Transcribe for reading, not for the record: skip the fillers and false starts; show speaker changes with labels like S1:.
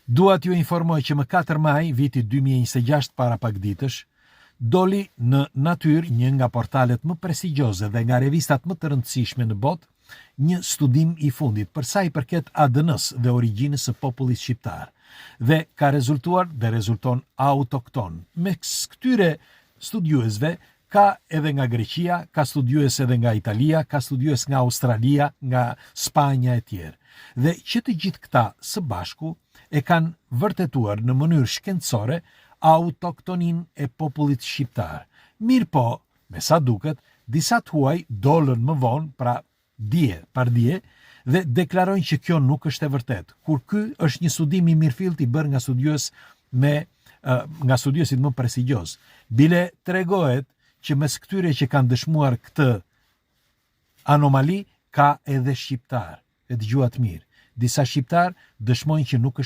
S1: Dua t'ju informoj që më 4 maj vitit 2026, para pak ditësh, doli në Natyrë, një nga portalet më prestigjioze dhe nga revistat më të rëndësishme në botë, një studim i fundit për sa i përket ADN-s dhe origjinës së popullit shqiptar dhe ka rezultuar dhe rezulton autokton. Mes këtyre studiuesve ka edhe nga Greqia, ka studiues edhe nga Italia, ka studiues nga Australia, nga Spanja e tjerë. Dhe që të gjithë këta së bashku e kanë vërtetuar në mënyrë shkencore autoktoninë e popullit shqiptar. Mirëpo, me sa duket, disa të huaj dolën më vonë, pra dje, pardje, dhe deklarojnë që kjo nuk është e vërtetë, kur ky është një studim i mirëfilltë i bërë nga studiues me nga studiuesit më prestigjioz. Bile tregohet që mes këtyre që kanë dëshmuar këtë anomali ka edhe shqiptar. E dëgjuat mirë. Disa shqiptar dëshmojnë që nuk